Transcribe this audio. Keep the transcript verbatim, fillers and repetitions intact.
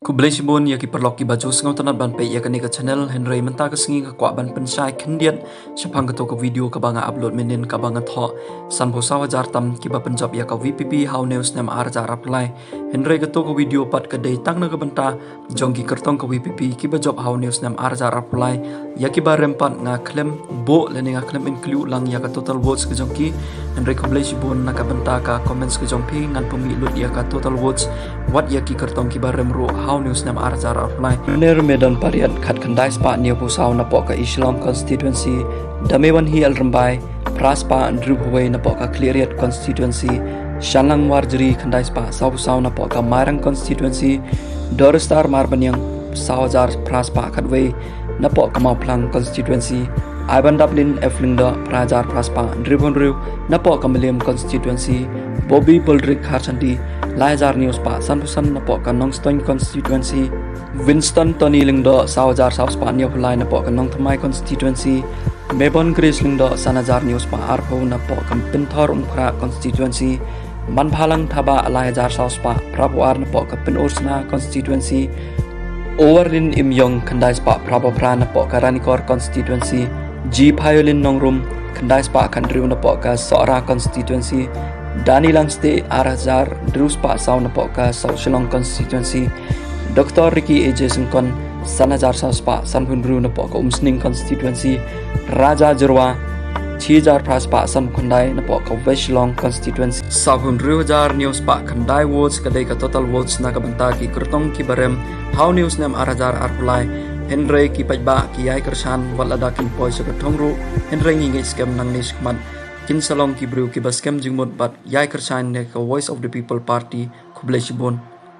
Khublei shibun ïa ki paralok kiba ju sngewtynnat ban peit ïa kane ka channel, hynrei mynta ka sngi nga kwah ban pynshai khyndiat shaphang kato ka video kaba nga upload mynnin kaba nga thoh sanphew saw hajar tam kiba pynjop ïa ka VPP ha une u snem ar hajar arphew lai. Hynrei kato ka video pat ka dei tang na ka bynta jong ki kyrtong ka VPP kiba jop ha une u snem ar hajar arphew lai. Ïa kiba rem pat nga khlem buh lane nga khlem include lang ïa ka total votes ka jong ki. Hynrei khublei shibun na ka bynta ka comments ka jong phi, ngan pynmih lut ïa ka total votes wat ïa ki kyrtong kiba rem ruh ha une u snem ar hajar arphew lai. Nir Medon Pariat khatkhyndai spah hynñiewphew saw napoh ka East Shillong constituency, Damewanhi L Rymbai phra spah hynriewphew wei napoh ka Khliehriat constituency, Shanlang Warjri khyndai spah sawphew saw napoh ka Mairang constituency, Doristar Marbaniang saw hajar phra spah khatwei napoh ka Mawphlang constituency, Aibandaplin F Lyngdoh phra hajar phra spah hynriewphew hynriew napoh ka Mylliem constituency, Bobby Baldrick Kharshandi lai hajar hynñiew spah sanphew san napoh ka Nongstoiñ constituency, Winston Tony Lyngdoh saw hajar saw spah hynñiewphew lai napoh ka Nongthymmai constituency, Mebon Grace Lyngdoh san hajar hynñiew spah arphew napoh ka Pynthorumkhrah constituency, Manphalang Thabah lai hajar saw spah phraphew ar napoh ka Pynursna constituency, Owarlin Imyong khyndai spah phraphew phra napoh ka Ranikor constituency, G Phayolin Nongrum khyndai spah khathynriew napoh ka Sohra constituency, Danilang Steh ar hajar hynriew spah saw napoh ka South Shillong constituency, Doctor Ricky A J Syngkon san hajar saw spah sanphew hynriew napoh ka Umsning constituency, Raja Jyrwa shi hajar phra spah sanphew khyndai napoh ka West Shillong constituency. Sawphew hynriew hajar hynñiew spah khyndai votes ka dei ka total votes na ka bynta ki kyrtong kiba rem ha une u snem ar hajar arphew lai. Hynrei ki paidbah ki ïai kyrshan wat lada kin poi sha ka thong ruh, hynrei ngi ngeit skhem nangne shakhmat kin sa long ki briew kiba skhem jingmut bad ïai kyrshan ïa ka Voice of the People Party. Khublei shibun.